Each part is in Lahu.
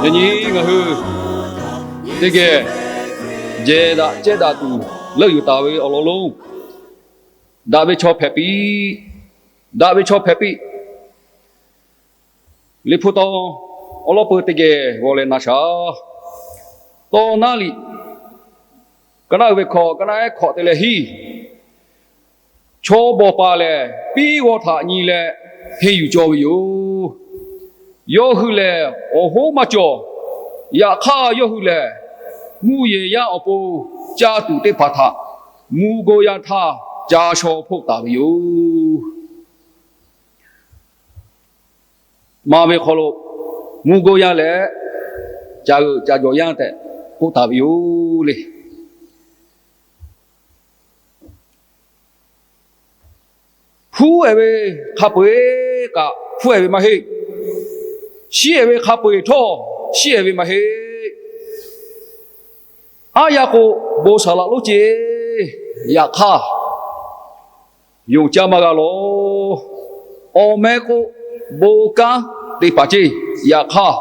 Yaꞈ nyi ngaˬ hui teˇ geh jehˬ daꞈ cehˇ daꞈ tuˬ leuˆ yuˬ taˍ ve awˬ lawn lonˉ, daꞈ ve chaw hpehꞈ piˇ, daꞈ ve chaw hpehꞈ piˇ. Liꞈ hpu taw awˉ lawˉ peu teˇ geh g'aw leh na shaˍ. Tawˇ naˉ liꞈ, ka naˆ uiˍ ve hkawꞈ, ka naˆ ehˉ hkawꞈ te leh hiˉ, chaw bawˬ paˍ lehˬ, piˉ g'aw htaꞈ nyi leh henˇ yuˬ cawˇ ve yoˬ. Yawˇ hui lehˬ awˬ hoˉ maˇ cawˬ. Yaꞈ hk'aˇ, yawˇ hui lehˬ mvuhˇ yehˬ yaˇ awˬ pon caˇ tuˬ teˇ hpaˍ htaꞈ mvuhˇ goˇ yaˇ htaˇ ca shaw hpoˆ taˍ ve yoˬ. Ma ve hk'aw lo mvuhˇ goˇ yaˇ leh ca g'euꞈ ca jawˬ yaˇ tehꞈ k'oˆ taˍ ve yoˬ le. Hpuˉ ehˍ ve hk'a peu-eˬ kaꞈ hpuˉ ehˍ ve maˇ heˆ. Shiˉ ehˍ ve hk'a peu-eˬ htawˇ shiˉ ehˍ ve maˇ heˆ. Aˉ yaˇ k'o, bon saˍ laꞈ lonˉ ce. Yaꞈ hk'aˇ, yonˍ caˇ maˇ g'a lawˬ. Awˬ meh k'o, bon kanˉ te paˍ ce. Yaꞈ hk'aˇ,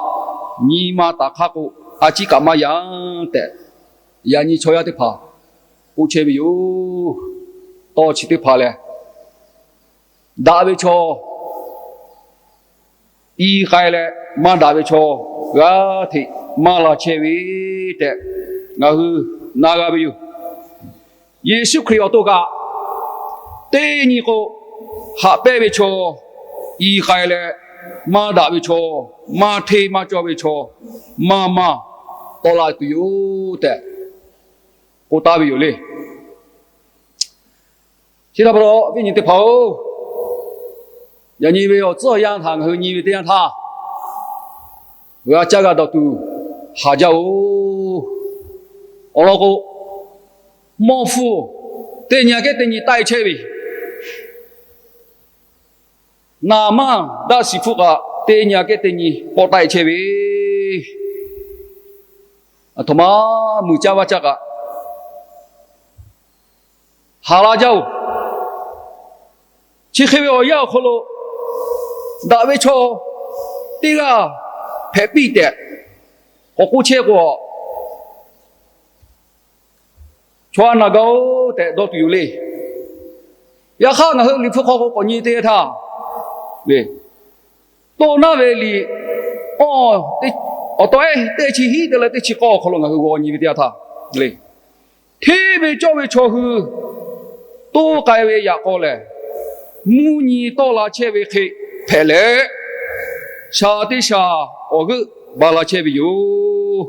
nyi ma taˍ hk'aˇ k'o, a ciˉ kaꞈ maˇ yanˇ tehꞈ, yaꞈ nyi chaw yaˇ teˇ hpaˍ k'oˆ chehˇ ve yoˬ. Tawˇ chi teˇ hpaˍ lehˬ, daꞈ ve chaw i k'ai leh, maˇ daꞈ ve chaw g'aˇ hteꞈ maˇ la chehˇ ve tehꞈ ngaˬ hui na g'a ve yoˬ. Yeˍsuˆ Hkriꞈ awˬ to kaꞈ, teˇ nyi k'o, haꞈ pehnˇ ve chaw i k'ai leh, maˇ daꞈ ve chaw, maˇ hteˇ maˇ cawˇ ve chaw, maˇ maˇ tawˆ la tuˬ yoˬ tehꞈ k'oˆ taˍ ve yoˬ le. Chi htaꞈ pa taw, viˉ nyi teˇ hpaˍ-oˬ, yaꞈ nyi ve awˬ tcuhˉ awˬ yanˇ htaꞈ ngaˬ hui nyi ve teˇ yanˇ htaˇ, g'a caˇ g'a dawˬ tuˬ haˍ jaˇ-oˬ. Awˬ lawn k'o, mawˇ hpfuhˇ teˇ nyi aꞈ kehˉ teˇ nyi taˆ-e chehˇ ve, naˍ manˇ daˆ shiˍ hpfuhˇ kaꞈ teˇ nyi aꞈ kehˉ teˇ nyi pawˆ taˆ-e chehˇ ve, aˬ htoꞈ ma muiˬ caˇ vaˇ caˇ kaꞈ haˍ la jaˇ-oˬ. Chi hk'e ve awˬ yanˇ awˬ hk'aw lo daꞈ ve chaw teˇ g'aˇ hpehꞈ piˇ tehꞈ k'awꞈ k'oˆ chehˇ k'o, chaw a naˬ gaˇ-oˬ tehꞈ dawˇ tuˬ yoˬ le. Yaꞈ hk'aˇ, ngaˬ hui Liꞈ hpu hk'aw k'o k'awꞈ nyi teˇ g'aˇ htaˇ le, tawˇ naˉ ve liꞈ awˬ taw ehˉ teˇ chi hiˉ te leh teˇ chi k'awˇ awˬ hk'aw lo ngaˬ hui g'aw nyi ve teˇ yanˇ htaˇ le, hteˇ ve cawˇ ve chaw hui toˇ k'ai ve yaꞈ k'aw lehˬ, mvuhˇ nyi tawˆ la chehˇ ve hk'e hpehꞈ leh, shaˍ teˇ shaˍ awˬ g'euˆ ba la chehˇ ve yoˬ.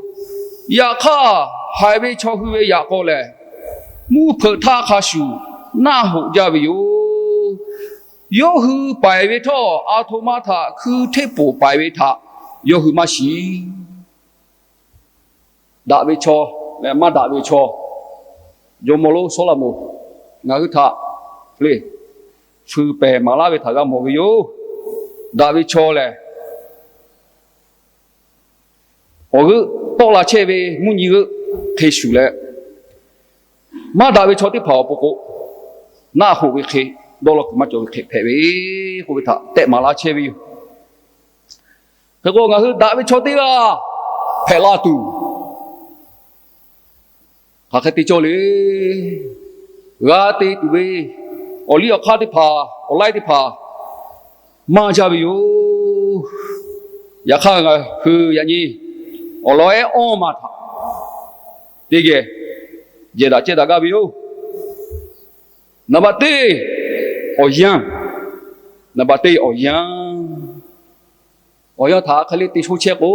Yaꞈ hk'aˇ, haiˬ ve chaw hui ve yaꞈ k'aw lehˬ, mvuhˇ hpeuꞈ htaˇ hk'a shuˍ naˆ hoꞈ jaˇ ve yoˬ. Yawˇ hui paiˍ ve htawˇ, aˬ htoꞈ ma htaꞈ hkui hteˇ poˬ paiˍ ve htaꞈ yawˇ hui maˇ shiˍ. Daꞈ ve chaw leh maˇ daꞈ ve chaw, jawˇmawˇ lonˉ Sawˉlaꞈmonˍ ngaˬ hui htaꞈ le, fuiˍ pehˍ maˍ laˇ ve htaꞈ g'a mawˬ ve yoˬ. Daꞈ ve chaw lehˬ, awˬ g'euˆ tawˆ la chehˇ ve mvuhˇ nyi g'euˆ hk'e shuˍ leh, maˇ daꞈ ve chaw teˇ hpaˍ awˬ pon k'o, naˆ hoꞈ ve hk'e, dawˇ law kuiˬ maˇ cawˬ ve hk'e hpehꞈ ve k'oˆ ve htaꞈ tehꞈ maˍ laˇ chehˇ ve yoˬ. Hk'e k'o, ngaˬ hui daꞈ ve chaw teˇ g'aˇ hpehꞈ la tuˬ, hk'aˬ hk'e te cawˇ le. G'a te tuˬ ve awˬ liˇ awˬ hk'aˇ teˇ hpaˍ, awˬ laiˉ teˇ hpaˍ maˇ jaˇ ve yoˬ. Yaꞈ hk'aˇ, ngaˬ hui yaꞈ nyi awˬ lawn ehˉ awˇ maˬ htaꞈ teˇ geh jehˬ daꞈ cehˇ daꞈ gaˇ ve yoˬ. Naˍ baꞈ teˇ, awˬ yanˇ. Naˍ baꞈ teˇ, awˬ yanˇ. Awˬ yanˇ htaꞈ hk'aˬ hk'e le te sho chehˇ k'o,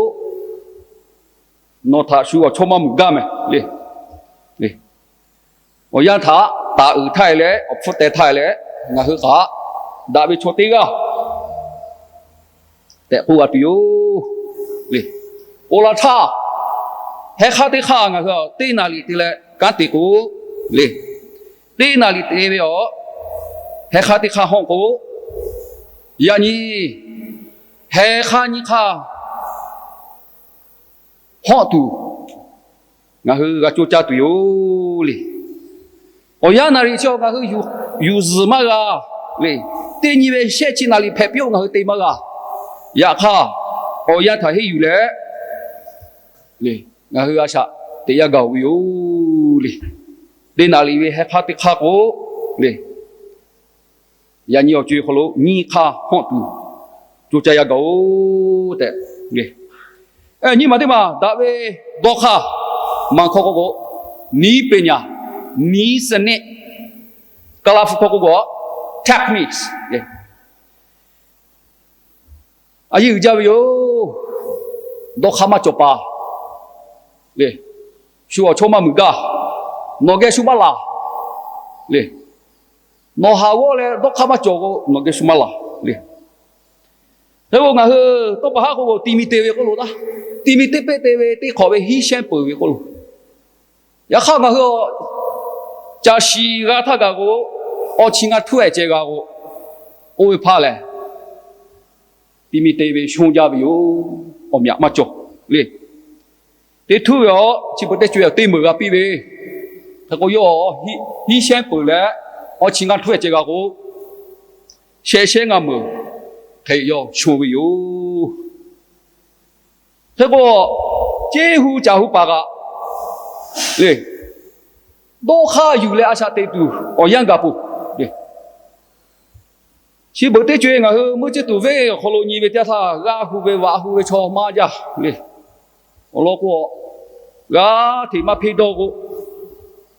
nawˬ htaꞈ shu awˬ chawˇ maˇ mvuhꞈ gaˇ mehˍ le. Awˬ yanˇ htaꞈ taˍ uiˍ htaˇ leh awˬ hpfuhˇ teh htaˇ leh, ngaˬ hui kaꞈ daꞈ ve chaw teˇ g'aˇ tehꞈ k'oˆ g'a tuˬ yoˬ le. Oˇ laˇ htaˇ, heh hk'aˇ teˇ hk'aˇ ngaˬ hui teˇ naˍ riˍ te leh kanˉ te k'o le, teˇ naˍ riˍ te ve awˬ heh hk'aˇ teˇ hk'aˇ hawˆ k'o, yaꞈ nyi heh hk'aˇ nyiˇ hk'aˇ hawˆ tuˬ ngaˬ hui g'a coˇ caˇ tuˬ yoˬ le. Awˬ yanˇ naˍ riˍ chi ngaˬ hui yuˬ zuhˬ maˇ g'a le. Teˇ nyi ve shehˆ chi naˍ riˍ hpehꞈ piˇ-oˆ ngaˬ hui te maˇ g'a. Yaꞈ hk'aˇ, awˬ yanˇ htaꞈ henˇ yuˬ leh, le, ngaˬ hui a shaꞈ teꞈ yaˇ gaˬ-oˬ ve yoˬ le. Teˇ naˍ riˍ ve heh hk'aˇ teˇ hk'aˇ k'o le, yaꞈ nyi awˬ co-e hk'aw lo nyiˇ hk'aˇ hawˆ tuˬ co caˇ yaˇ gaˬ-oˬ tehꞈ le. Nyiˇ maˬ teˇ maˬ daꞈ ve dawˇ hk'aˇ, maˬ hkawˇ k'oˆ k'o, နည်းပညာ, နည်းစနစ်, Kaˍlaˍhpu hkawˇ k'oˆ k'o, techniques le. A yeˇ uiˍ jaˇ ve yoˬ. Dawˇ hk'aˇ maˇ cawˬ paˍ le, shu awˬ chawˇ maˇ muiˬ gaˇ, nawˬ geh shu maˇ laˬ le. Nawˬ haˍ g'awˇ leh dawˇ hk'aˇ maˇ cawˬ k'o, nawˬ geh shu maˇ laˬ le. Hk'e k'o, ngaˬ hui tawˇ pa haˉ k'oˆ k'o, ti mi te ve k'oˆ lo taˇ, ti mi teˇ peˆ te ve teˇ hk'awꞈ ve hiˉ shehnˉ peuˬ ve k'oˆ lo. Yaꞈ hk'aˇ ngaˬ hui caˬ shiˍ g'a htaˇ gaˬ k'o, awˬ chi ngaˇ htuˉ ehˍ ceh g'a k'o, oˇ ve hpaˇ lehˬ, ti mi te ve shonˇ jaˇ ve yoˬ. Awˬ myaꞈ maˇ cawˬ le. Teˇ htuˉ ve awˬ chi beuꞈ teˇ co-e teˇ meunˍ g'a piˇ ve, hk'e k'o yawˇ hiˉ shehnˉ peuˬ leh, awˬ chi ngaˇ htuˉ ehˍ ceh g'a k'o, sheh shehnˉ ngaˇ meunˍ hk'e yawˇ shonˇ ve yoˬ. Hk'e k'o, ceˇ hu caˬ hu paˍ kaꞈ le, dawˇ hk'aˇ yuˬ leh a shaꞈ teꞈ tuˬ awˬ yanˇ gaˬ peuˬ le. Chi beuꞈ teˇ co-e ngaˬ hui meuˇ ceˇ tuˬ venˇ awˬ hk'aw lo nyi ve teˇ yanˇ htaˇ, g'aˇ hu ve vaꞈ hu ve chaw maˇ jaˇ le. Awˬ lawn k'o, g'aˇ hteꞈ maˇ hpeˇ dawˇ k'o,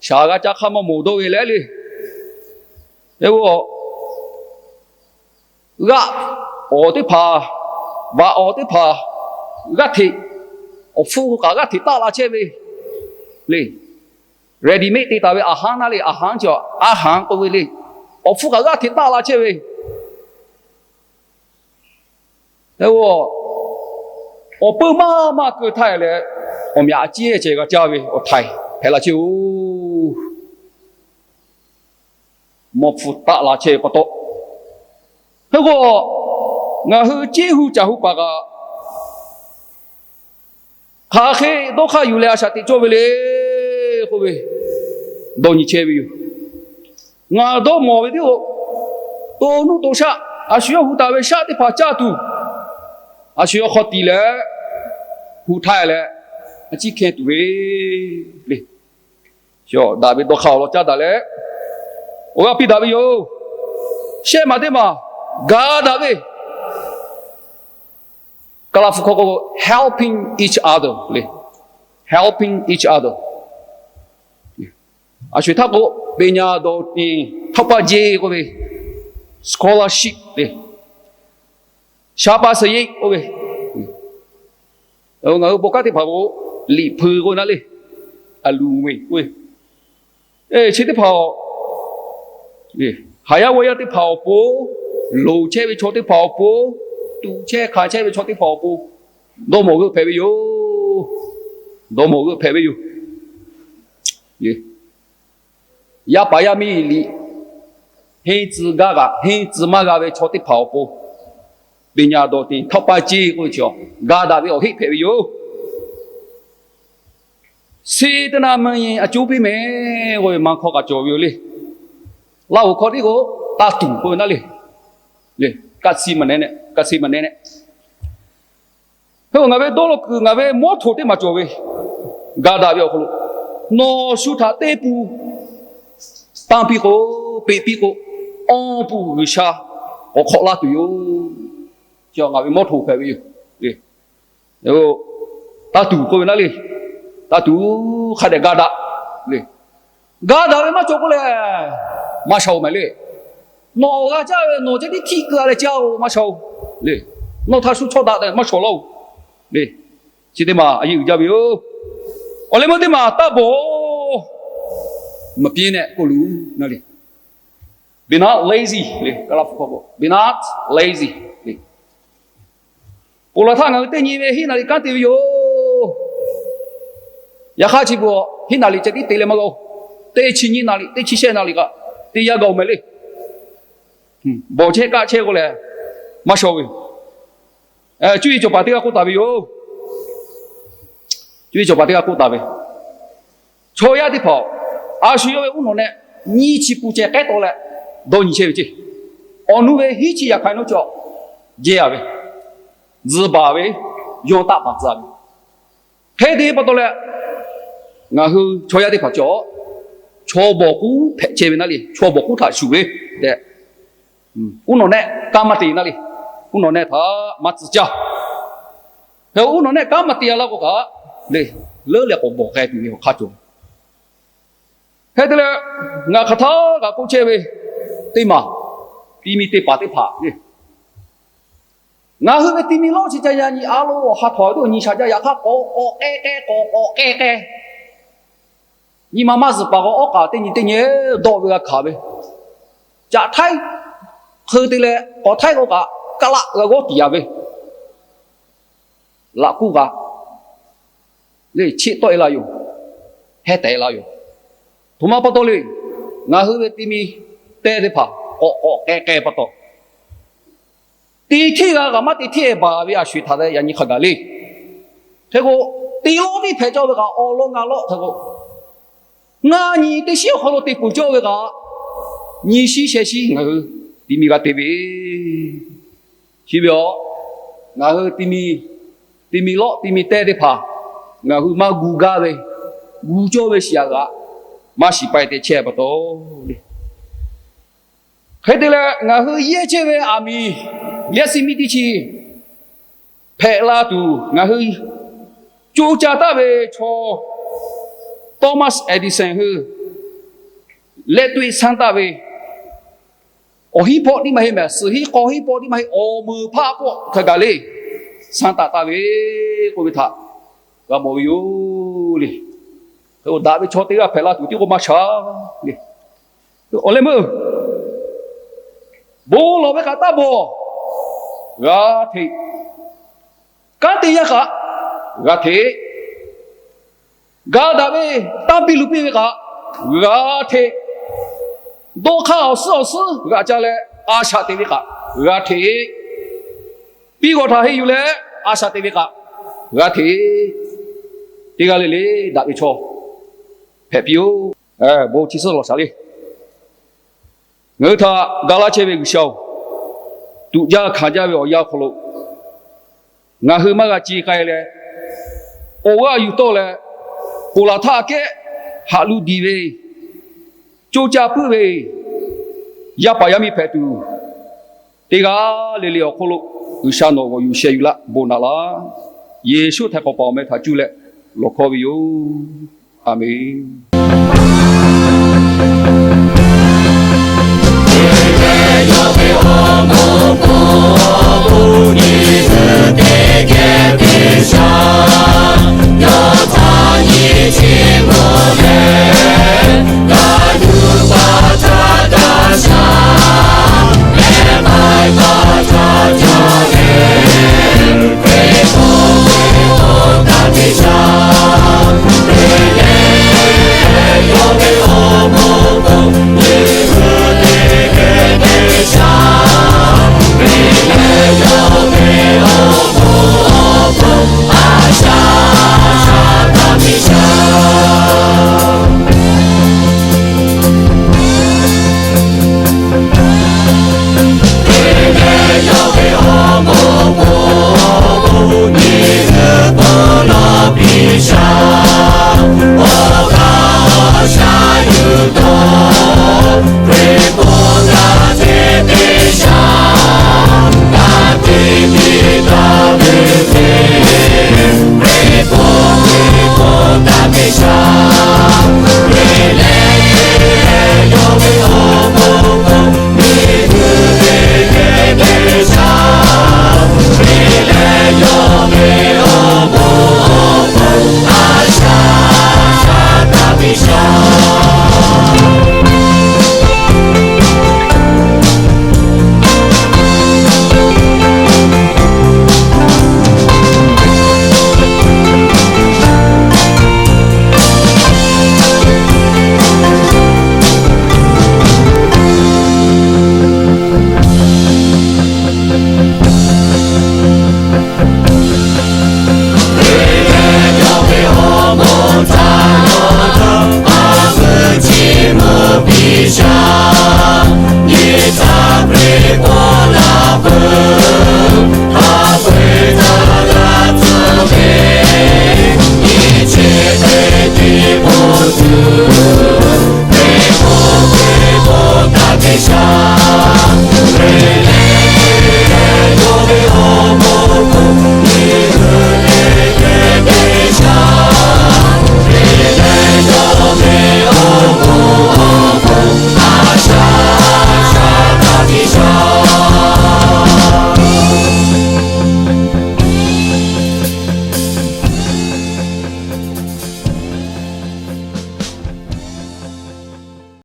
shaˍ g'a ca hk'aˇ maˇ mawˬ dawˇ ve leh le. Hk'e k'o, g'aˇ awˬ teˇ hpaˍ, vaꞈ awˬ teˇ hpaˍ, g'aˇ hteꞈ, awˬ hpfuhˇ kaꞈ g'aˇ hteꞈ taˆ la chehˇ ve le. Ready-made te taˍ ve อาหาร naˉ le, อาหาร chi อาหาร k'oˆ ve le. Awˬ hpfuhˇ kaꞈ g'aˇ hteꞈ taˆ la chehˇ ve. Hk'e k'o, awˬ peuˇ maˇ maˇ keu htaˇ leh, awˬ myaꞈ a ciˉ ceh g'a caˇ ve awˬ htaiˍ hpehꞈ la chehˇ-oˬ. Mawˇ hpfuhˇ taˆ la chehˇ ve pa taw, hk'e k'o, ngaˬ hui ceˇ hu caˬ hu paˍ kaꞈ, hk'aˬ hk'e dawˇ hk'aˇ yuˬ leh a shaꞈ teꞈ cawˇ ve le k'oˆ ve, dawˇ nyi chehˇ ve yoˬ. Ngaˬ dawˇ mawˬ ve teˇ-oˬ, to nuˇ to shaˆ, a shu yawˇ hu taˍ ve shaˆ teˇ hpaˍ caˇ tuˬ, a shu yawˇ hk'aw tiˍ leh, hu htaˇ leh, a ciˉ hkeh tuˬ ve le. Daꞈ ve dawˇ hk'aˇ awˬ lawn caˇ daꞈ leh, awˬ g'aˇ piˇ daꞈ ve yoˬ. Shehˆ maˬ teˇ maˬ ga daꞈ ve, Kaˍlaˍhpu hkawˇ k'o, helping each other le. Helping each other. A sho-eˬ htaˇ k'o, ပညာတော်သင်ထောက်ပံ့ကြေး k'oˆ ve, scholarship le, ရှားပါးစားရိတ် k'oˆ ve, ngaˬ hui bon kanˉ teˇ hpaˍ k'o, liꞈ hpui k'oˆ ve naˉ le, a luˬ ve k'oˆ ve, chi teˇ hpaˍ, haˍ yaˇ g'awˇ yaˇ teˇ hpaˍ awˬ pon, loˍ chehˇ ve chaw teˇ hpaˍ awˬ pon, tuꞈ chehˇ hkanˍ chehˇ ve chaw teˇ hpaˍ awˬ pon, dawˇ mawˬ g'euˆ hpehꞈ ve yoˬ. Dawˇ mawˬ g'euˆ hpehꞈ ve yoˬ. Yaˇ paˍ yaˇ miˇ liꞈ henˇ tcuh gaˇ kaꞈ henˇ tcuh maˇ g'a ve chaw teˇ hpaˍ awˬ pon, ပညာတော်သင်ထောက်ပံ့ကြေး k'oˆ ve chi, ga daꞈ ve awˬ heˆ hpehꞈ ve yoˬ. စေတနာမှန်ရင် အကျိုးပေးမယ် k'oˆ ve maˇ hkawˇ kaꞈ cawˬ ve yoˬ le. Laˇ hoˍ hkawˇ tiˉ k'o, taˇ tuˬ k'oˆ ve naˉ le. Kaˆ siˉ maˬ neh neh, kaˆ siˉ maˬ neh neh. Hk'e k'o, ngaˬ ve dawˇ law kuiˬ ngaˬ ve mawˇ htoꞈ teˇ maˬ cawˬ ve, ga daꞈ ve awˬ hk'aw lo, nawˬ shu htaꞈ teˇ pun tanˇ piˇ k'o, peꞈ piˇ k'o, awˇ pun G'uiˬsha k'awꞈ hk'awꞈ laˇ tuˬ yoˬ. Ngaˬ ve mawˇ htoꞈ hpehꞈ ve yoˬ. Taˇ tuˬ k'oˆ ve naˉ le. Taˇ tuˬ hk'a dehꞈ ga daꞈ le. Ga daꞈ ve maˇ cawˬ k'oˆ leh, maˇ sha-oˬ maˬ le. Nawˬ g'a caˇ ve nawˬ ceh tiˉ htiˆ keu-a leh caˇ-oˬ, maˇ sha-oˬ le. Nawˬ htaꞈ shu chaw daꞈ tehꞈ maˇ shawˍ laˇ-oˬ le. Chi teˇ maˬ a yeˇ uiˍ jaˇ ve yoˬ. Awˬ leh meuˇ teˇ maˬ taˇ bawˬ, မပြင်းနဲ့ k'oˆ luˬ naˉ le. Be not lazy le, Kaˍlaˍhpu hkawˇ k'o, be not lazy le. Ponˬ laˬ htaˇ ngaˬ hui teˇ nyi ve hiˉ naˍ riˍ kanˉ te ve yoˬ. Yaꞈ hk'aˇ chi beuꞈ hiˉ naˍ riˍ ceh tiˉ te leh maˇ g'a-oˬ. Teˇ chi nyiˇ naˍ riˍ, teˇ chi shehˆ naˍ riˍ kaꞈ te yaˇ gaˬ-oˬ mehˍ le. Bawˬ chehˇ kaˆ chehˇ k'oˆ leh, maˇ sha-oˬ ve. Cuˇ yiˍ cawˬ paˍ teˇ g'aˇ k'oˆ taˍ ve yoˬ. Cuˇ yiˍ cawˬ paˍ teˇ g'aˇ k'oˆ taˍ ve, chaw yaˇ teˇ hpaˍ, a shu yawˇ ve uˉ nawˬ nehˆ nyiˇ chi pun ceh k'ehˉ taw leh dawˇ nyi chehˇ ve ceˇ. Awˬ nu ve hiˉ chi yaꞈ hk'aˇ nawˉ cawˬ jehˇ-a ve, tzuhˬ baˬ ve, yawˇ taˆ paˍ tcuh-a ve. Hk'e te pa taw leh, ngaˬ hui chaw yaˇ teˇ hpaˍ cawˬ, chaw bawˬ k'uˉ hpehꞈ chehˇ ve naˉ le, chaw bawˬ k'uˉ htaꞈ shuˍ ve tehꞈ, uˉ nawˬ nehˆ kanˉ maˇ te naˉ le, uˉ nawˬ nehˆ htaꞈ maˇ tcuh caˇ. Hk'e uˉ nawˬ nehˆ kanˉ maˇ te a laˇ k'o kaꞈ le, leuˉ leh k'awꞈ bawˬ k'ai tuˬ ve awˬ hk'aˇ cawˬ. Hk'e te leh, ngaˬ hk'aˬ htaˇ kaꞈ k'oˆ chehˇ ve teˇ maˬ, ti mi te paˍ teˇ hpaˍ le, ngaˬ hui ve ti mi lawˇ chi ca yaꞈ nyi a lo awˬ ha htawnˍ ve teˇ nyi sha jaˇ. Yaꞈ hk'aˇ k'awꞈ k'awꞈ k'ai k'ai, k'awꞈ k'awꞈ k'ai k'ai, nyi ma maˇ zuhˬ paˍ k'o, awˉ k'aˍ teˇ nyi teˇ nyi dawˆ ve g'a hkanˍ ve, caꞈ htaiˉ hk'eu te leh k'awꞈ htaiˉ k'o kaꞈ, kaˇ laˆ g'a g'awˇ tiˍ yaˍ ve, laꞈ k'uˇ kaꞈ le chiˆ tawˆ e la yoˬ, heh tehˍ la yoˬ. Htoꞈ ma pa taw le, ngaˬ hui ve ti mi tehˇ teˇ hpaˍ k'awꞈ k'awꞈ k'ai k'ai pa taw, te hteˇ g'a kaꞈ maˇ te hteˇ e baˬ ve a sho-eˬ htaꞈ yaꞈ nyi hk'a gaˬ le. Hk'e k'o, te lawˇ tiˉ hpehꞈ cawˇ ve kaꞈ awˬ lawn ngaˬ lawˆ hk'e k'o, ngaˬ nyi teˇ shiˉ awˬ hk'aw lo te peuˬ cawˇ ve kaꞈ, nyi shiˉ sheh shiˉ ngaˬ hui ti mi g'a te ve, chi ve a, ngaˬ hui ti mi, ti mi lawˇ ti mi tehˇ teˇ hpaˍ ngaˬ hui maˇ gu gaˇ ve, gu cawˇ ve shiˍ aꞈ g'aꞈ maˇ shiˍ pai te chehˇ pa taw le. Hk'e te leh, ngaˬ hui yehˇ chehˇ ve aˬ miˍ yehˇ si miˇ teˇ chi hpehꞈ la tuˬ ngaˬ hui coˇ caˇ taˍ ve chaw Thomas Edison hui leh tuꞈ sanˇ taˍ ve, awˬ hinˉ hpawˆ tiˉ maˇ heˆ mehˍ, suhˍ hinˉ k'aw hinˉ hpawˆ tiˉ maˇ heˆ, awˬ meuˍ hpaˆ pawˆ hk'a gaˬ le, sanˇ taˍ taˍ ve k'oˆ ve htaꞈ g'a mawˬ ve yoˬ le. Hk'e k'o, daꞈ ve chaw teˇ g'aˇ hpehꞈ la tuˬ tiˉ k'o maˇ sha le. Awˬ leh meuˇ bon lawˬ ve kaꞈ taˇ bawˬ, g'a hteꞈ. Kanˉ te yaˇ kaꞈ g'a hteꞈ. Ga daꞈ ve tanˇ piˇ luˬ piˇ ve kaꞈ g'a hteꞈ. Dawˇ hk'aˇ awˬ suhˉ awˬ suhˉ g'aꞈ ca leh a shaꞈ teꞈ ve kaꞈ g'a hteꞈ. Piˇ g'awˬ htaꞈ heˆ yuˬ leh a shaꞈ teꞈ ve kaꞈ g'a hteꞈ. Teˇ g'aˇ le le daꞈ ve chaw hpehꞈ piˇ-oˆ. Bon chi suhˉ lawˬ shaˍ le. Ngaˬ hui htaꞈ ga laˇ chehˇ ve G'uiˬsha-oˬ, tuꞈ jaˇ hkanˍ jaˇ ve awˬ yanˇ awˬ hk'aw lo ngaˬ hui maˇ g'a ce k'ai leh, awˬ g'aˇ yuˬ tawˆ leh, ponˬ laˬ htaˇ aꞈ kehˉ haꞈ lu diˬ ve, coˇ caˇ puiˉ ve yaˇ paˍ yaˇ miˇ hpehꞈ tuˬ, teˇ g'aˇ le le awˬ hk'oˆ lo G'uiˬsha nawˬ g'awˬ yuˬ sheh yuˬ laˇ bon naꞈ laˇ. Yeˍsuˆ htaiˍ hk'awꞈ paˍ awˬ meh htaꞈ cuˇ leh lawˬ hkawˇ ve yoˬ. Aˍmenˍ.